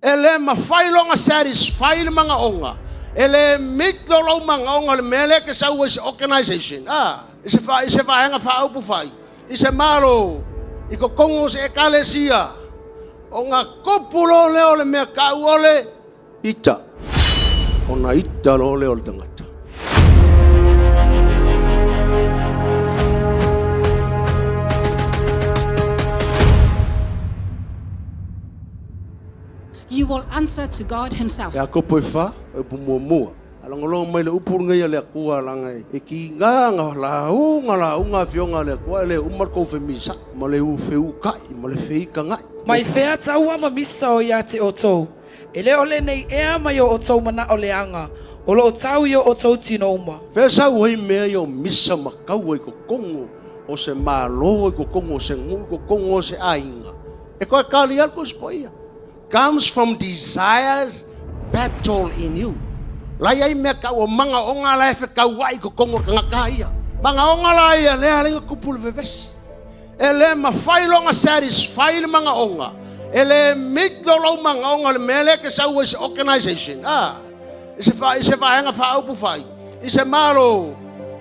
E le mafai loa ona satisfy le magaoga, e le meet lo lou magaoga le mea lea e te sau ai i se organization, i se i se vaega faaupufai, i se Malo, i totonu o se ekalesia, ona tupu loa lea o le mea tau o le ita, ona ita loa lea o le tagata. You will answer to God Himself. Iakopo e fa, upu muamua. Alogologo mai le upu lenei a le Atua laga e kiga na lauga lauga afioga a le Atua e le uma le tou femisa'i ma le feuka'i ma le feikagai. Mai fea taua ma misa o ia te outou, e le o lenei ea mai o outou manao leaga, o lo o tau i o outou tino uma. Fea sau ai mea ia o misa ma taua i totonu o se Malo, i totonu o se nuu, i totonu o se aiga? E toe tali atu le Tusi Paia. Comes from desires battle in you. La i ai mea tau o magaoga la e fetauai i totonu o le tagata ia. Magaoga la ia lea alai na tupu le vevesi. E le mafai loa ona satisfy le magaoga. E le meet lo lou magaoga le mea lea e te sau ai i se organization, i se, i se vaega faaupufai, i se Malo,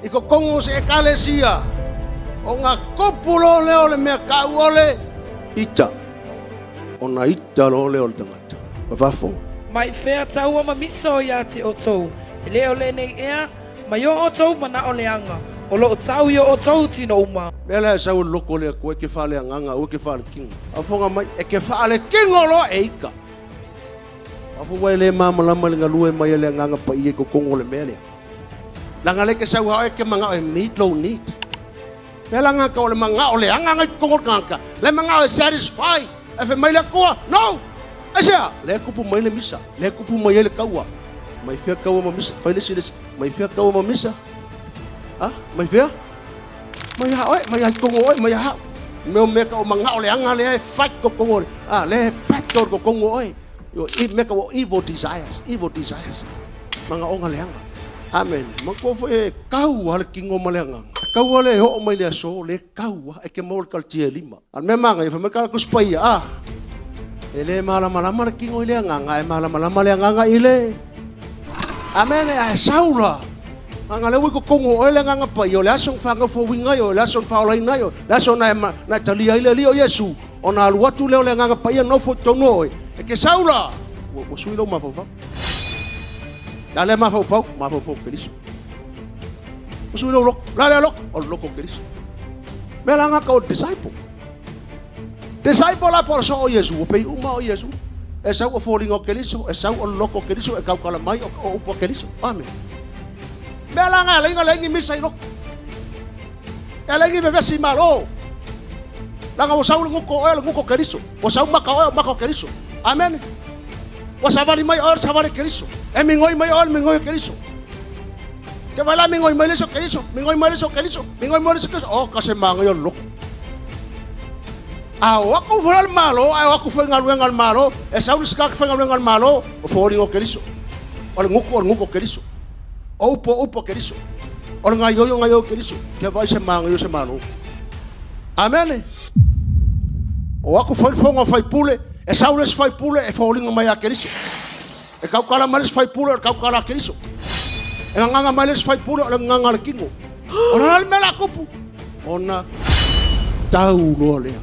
i totonu o se ekalesia, ona tupu loa lea o le mea tau o le ita. Ona ita loa lea o le tagata. Ua faafofoga. Mai fea taua ma misa o ia te outou, e le o lenei ea, mai o outou manao leaga, o lo o tau i o outou tino uma. Mea la e sau e le loko o le Atua e ke faaleagaga, aua e ke faalekino. Faafofoga mai, e ke faalekino loa e ita. Faafofoga e le malamalama i le galue mai a le Agaga Paia i totonu o le mea lea. Leaga lea e ke sau lava oe e ke manao e meet lou need. Mea la gata o le manao leaga ngai totonu o le tagata, le manao e satisfy, ae fai mai le Atua, no! Aisea? Lea e tupu mai le misa, lea e tupu mai ai le taua. Mai fea taua ma misa? Fai le isi le isi. Mai fea taua ma misa? Ha? Mai fea? Mai a oe, mai ai totonu o oe, mai a hau. Mea o mea tau o manao leaga lea e fight totonu o le, lea e battle totonu o oe. Yo, mea tau o evil desires, evil desires. Manaoga leaga. Amen. Manatua foi e kau lava le tino ma le agaga. Kaua le oo mai le aso, le kau lava, e te maua le kalatia e lima. A o le mea manaia, fai mai le Tusi Paia, a, e le malamalama le tino i le agaga, ae malamalama le agaga i le... Amen, ae sau la. Aga lea ua i totonu o oe le Agaga Paia, o le aso na faagaufauina ai oe, o le aso na faaolaina ai oe, le aso na e talia ai le Alii o Iesu, ona alu atu lea o le Agaga Paia nofo i totonu o oe, e te sau la, ua sui lou mafaufau. La lea mafaufau, mafaufau Keriso. Ua sui lou loto, la lea loto, o le loto Keriso. Mea la ngaka o disciple. Disciple la po so o Iesu, o pei uma o Iesu. E sau o foliga o Keriso, e sau o le loto o Keriso, e kaukala mai o upu a Keriso. Amen. Mea la nga leinga leingi misa i loto. E leingi vevesi i malo. Langa ua sau le guko o oe, le guko Keriso. Ua sau maka o oe, o maka o Keriso. Amen. Ua savali mai oe, o le savali Keriso. E migoi mai oe, o le migoi o Keriso. Ke vai la migoi mai le isi o Keriso, migoi mai le isi o Keriso, migoi mai le isi o Keriso. O, ka se magai o le loko. A o aku foi le Malo, ae o aku foi galuega a le Malo, e sau le sika faigaluega a le Malo, o foliga o Keriso. O le guko, o le guko o Keriso. O upu, o upu a Keriso. O le gaioi, o gaioi o Keriso. Ke vai se magai o se Malo. Amene. O aku foi le fono a faipule, e sau le isi faipule e foliga mai a Keriso. E tautala mai le isi faipule o le tautala a Keriso. E gagaga mai le isi faipule o le gagaga a le tino. O le a le mea o le a tupu? Ona tau loa lea.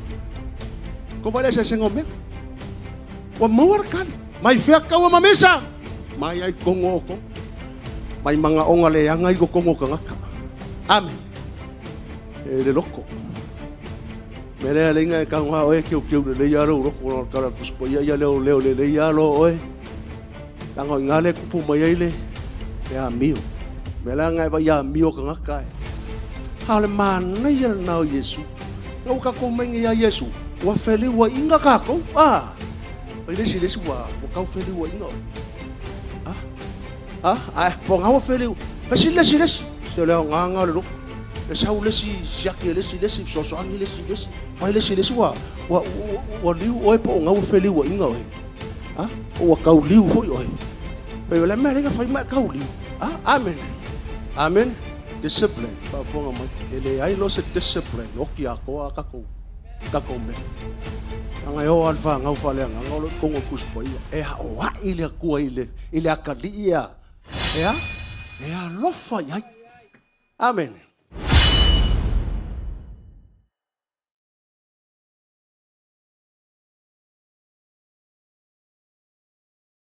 Ko vai le eseesega o mea. Ua maua le tali. Mai fea taua ma misa? Mai ai totonu o outou. Mai magaoga leaga i totonu o tagata. Amen. E le loko. Mea lea leinga e tago a oe e keukeu lelei a lou loko na tala Tusi Paia ia leo leo lelei a lo oe. Langa o inā le kupu mai ai le le amio. Mea lea nga e vai amio tagata e. A o le manaia lena o Iesu. Na ua tatou mai nei ia Iesu, ua feliuaiga tatou. A, pai le isi le isi ua ua tau feliuaiga oe. A, a, ae po ngā ua feliu. Fesili le isi le isi. Se o le aoga o le loko. E sau le isi siaki e le isi le isi, fesoasoani le isi le isi. Fai le isi le isi ua, ua, ua, ua liu oe po o ngā ua feliuaiga oe. A, ua kau liu foi oe. Pai o le mea lea fai mai kau liu. A, amen. Amen. Discipline. Faafofoga mai. E leai loa se discipline oki atoa a tatou, tatou mea. Leaga e oo lava i le fanau faaleagaga o lo o i totonu o le Tusi Paia, e aoai le Atua i le, i le atalii e a? E a? E alofa i ai. Amene.